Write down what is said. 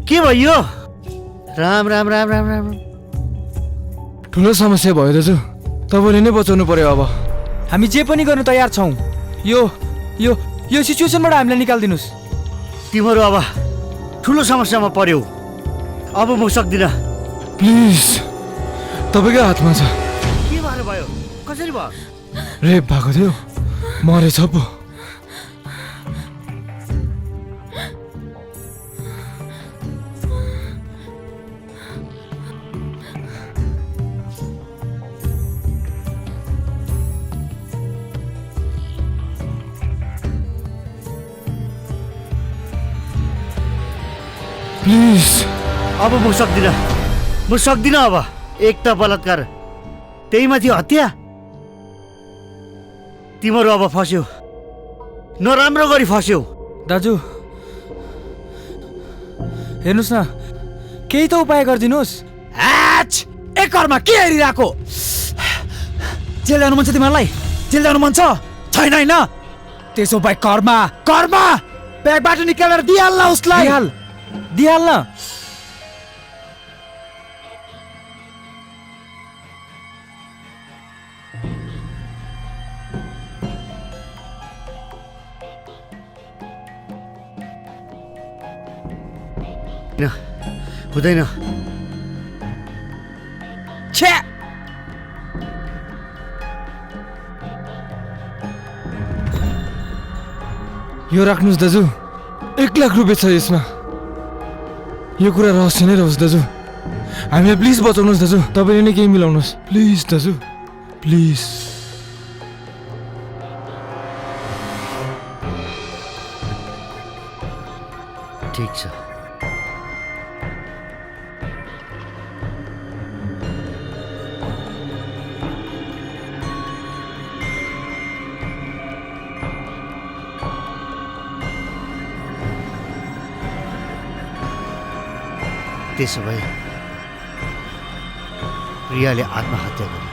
के भयो? राम राम राम राम राम। ठुलो समस्या भयो दाजु, तपाईँले नै बचाउनु पर्यो। अब हामी जे पनि गर्न तयार छौँ। यो यो यो सिचुएसनबाट हामीलाई निकालिदिनुस्। तिम्रो अब ठुलो समस्यामा पर्यौ। अब म सक्दिनँ। प्लिज, तपाईँकै हातमा छ। के भएर भयो? कसरी भयो? रेप भएको थियो, मरेछ पो। प्लिज, अब म सक्दिनँ। अब एक त बलात्कार, त्यही माथि हत्या। तिम्रो अब फस्यौ, नराम्रो गरी फस्यौ। दाजु हेर्नुहोस् न, केही त उपाय गरिदिनुहोस्। एक घरमा के हेरिरहेको? जेल जानु मन छ तिमीहरूलाई? जेल जानु मन छ? छैन होइन? त्यसो भए कर्मा ब्यागबाट निकालेर दिइहाल्न उसलाई। दिइहाल्न। हुँदैन। छे, यो राख्नुहोस् दाजु, 1 लाख रुपियाँ छ यसमा। यो कुरा रहस्य नै रहोस् दाजु। हामीलाई प्लिज बचाउनुहोस् दाजु, तपाईँले नै केही मिलाउनुहोस् प्लिज दाजु, प्लिज। ठिक छ। त्यसो भए प्रियाले आत्महत्या गर्यो।